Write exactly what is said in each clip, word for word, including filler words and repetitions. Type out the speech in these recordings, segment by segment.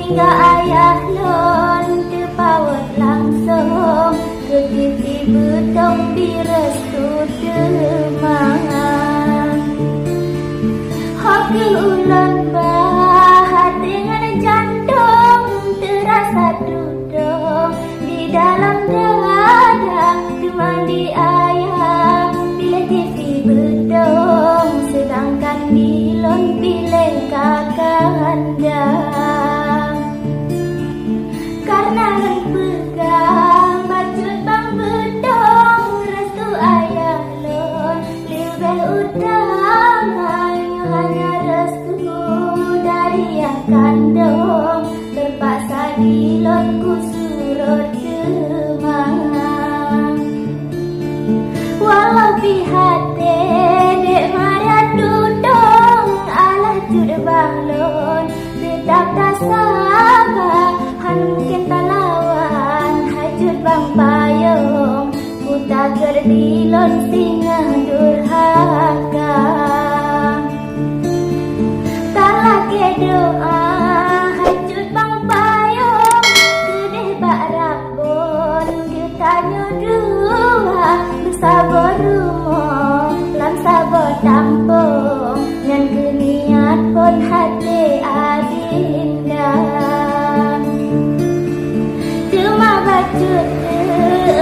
Hingga ayah lôn teupawöt langsong keu TV Beutông bri restu teuma. Ho kheueh ulôn bah até ngon jantông teurasa tutông di dalam dada, teuma di ayah piléh TV Beutông, seudangkan di lôn piléh kakanda. Kareuna lôn peugah bacut Bang Beutông restu ayah lôn, leubeh utama nyoe hana restu dari nyang kandông. Teupaksa di lôn kusurot teuma. Walau pih até dek Maria tutông alah cut bang lôn, teutap tasaba, hana mungken talawan hai cut bang payông. Kutakot di lôn singoh durhaka. Talakée doa hai cut bang payông keudeh bak Rabbon, geutanyoe dua meusaboh rumoh lam saboh tampông, nyan keuh niat phon até adinda. Teuma bacut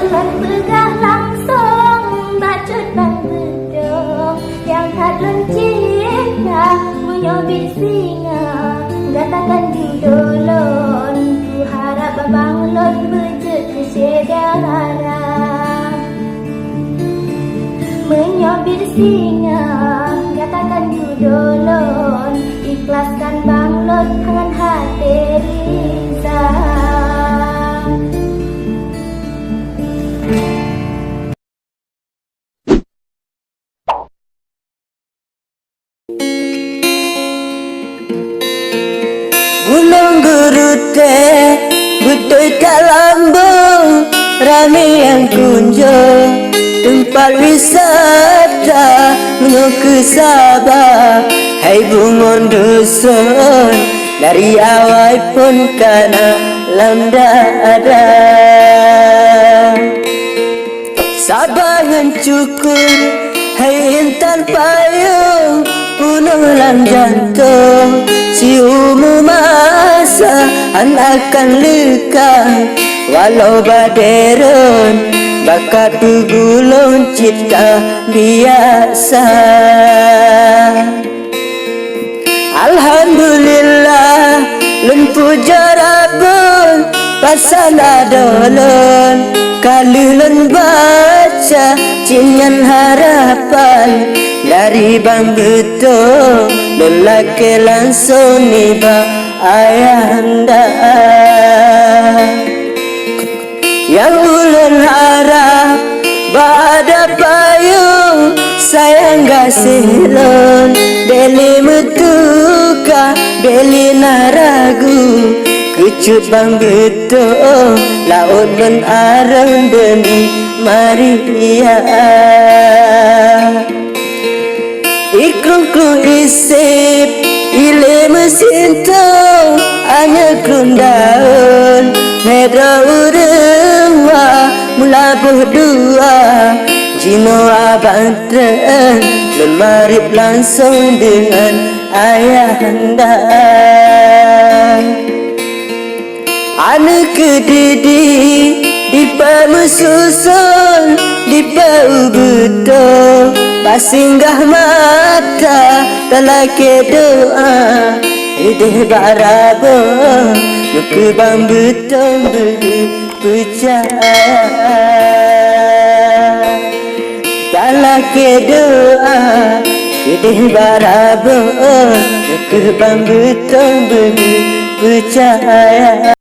lôn peugah langsong bacut Bang Beutông nyang that lôn cinta. Meunyoe bit singoh gata kan judo lôn, kuharab abang lôn beujeuet keu syedara. Meunyoe bit singoh gata kan judo lôn, ikhlaskan bang lôn ngon até riza. Gunong Geurutée beutôi that lambong, ramé nyang kunjong, teumpat wisata meunyoe keu saba. Hai bungong duson, dari awai phon kana lam dada. Saba ngon cukon hai intan payông, peunoh lam jantông, siumu masa hana akan leukang. Walau baderön bakat peugulong cit ka biasa. Alhamdulillah, lôn puja Rabbon, pasan adoe lôn ka lheueh lôn baca, cit nyan harapan dari Bang Beutông, lôn lakée langsong nibak ayahanda. Nyang ulôn harab bak adoe payông, sayang gaséh lôn, bèk lé meutuka, bèk lé na ragu, keu cut Bang Beutông, laôt lôn areueng deumi Maria. Ikrung-krung isép, ilée meusintong, aneuëk krung daun, lhée droe ureuëng wa, mula boh dua, jinoe abang treun, lôn marit langsong deungon ayahanda. Aneuëk keudidi, dipeumeususon, dipeubeutôi, bak singgah mata, talakée doa, ideh bak Rabbon, meukeubang beutôi beupeucaya. Talakée doa, keudeh bak Rabbon, keu bang beutôi beupeucaya.